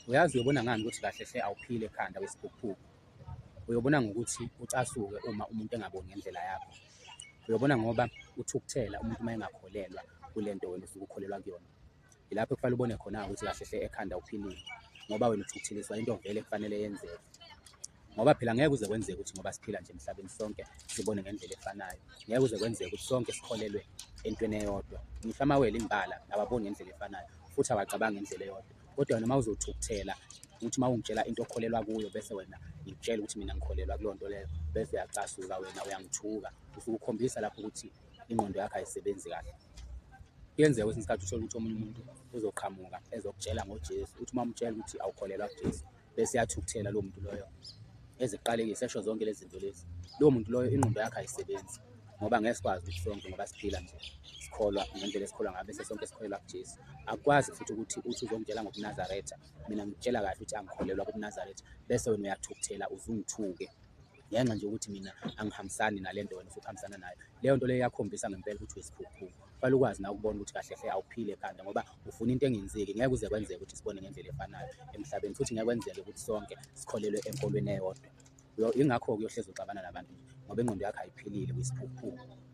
Uyazi uyobona ngani ukuthi kahle hle awuphile ekhanda wesiphukuphuku? Uyobona ngokuthi ucasuke uma umuntu engaboni ngendlela yakho. Uyobona ngoba uthukuthela umuntu uma engakholelwa kule nto wena osuke ukholelwa kuyona. Yilapho ekufanele ubone khona-ke ukuthi kahle hle ekhanda awuphilile ngoba wena uthukutheliswa into vele ekufanele yenzeke. Ngoba phela ngeke kuze kwenzeke ukuthi ngoba siphila nje emhlabeni sonke sibone ngendlela efanayo. Ngeke kuze kwenzeke ukuthi sonke sikholelwe entweni eyodwa. Ngisho amawele imbala awaboni ngendlela efanayo futhi awacabangi ngendlela eyodwa. Kodwa wena uma uzothukuthela ukuthi uma ungitshela into okholelwa kuyo bese wena ngikutshela ukuthi mina ngikholelwa kuleyo nto leyo bese uyacasuka wena uyangithuka, usuke ukhombisa lapho ukuthi ingqondo yakho ayisebenzi kahle. Kuyenzeka kwesinye isikhathi uthole ukuthi omunye umuntu uzoqhamuka ezokutshela ngoJesu, uthi uma umtshela ukuthi awukholelwa kuJesu bese uyathukuthela lowo muntu loyo eziqalekise esho zonke lezi zinto lezi. Lowo muntu loyo ingqondo yakhe ayisebenzi ngoba ngeke sikwazi ukuthi sonke ngoba siphila nje sikholwa ngendlela esikholwa ngayo bese sonke sikholelwa kuJesu. Akukwazi futhi ukuthi uthi uzongitshela ngobuNazaretha, mina ngikutshela kahle ukuthi angikholelwa kubuNazaretha bese wena uyathukuthela uzungithuke ngenxa nje yokuthi mina angihambisani nale nto wena osukuhambisana nayo. Leyo nto leyo iyakhombisa ngempela ukuthi uyisiphukuphuku. Kufanele ukwazi nawe ukubona ukuthi kahle hle awuphile ekhanda ngoba ufuna into engenzeki. Ngeke kuze kwenzeke ukuthi sibone ngendlela efanayo emhlabeni futhi ngeke kwenzeke ukuthi sonke sikholelwe enkolweni eyodwa. Yingakho-ke uyohlezi uxabana nabantu nje ngoba ingqondo yakho ayiphilile, uyisiphukuphuku.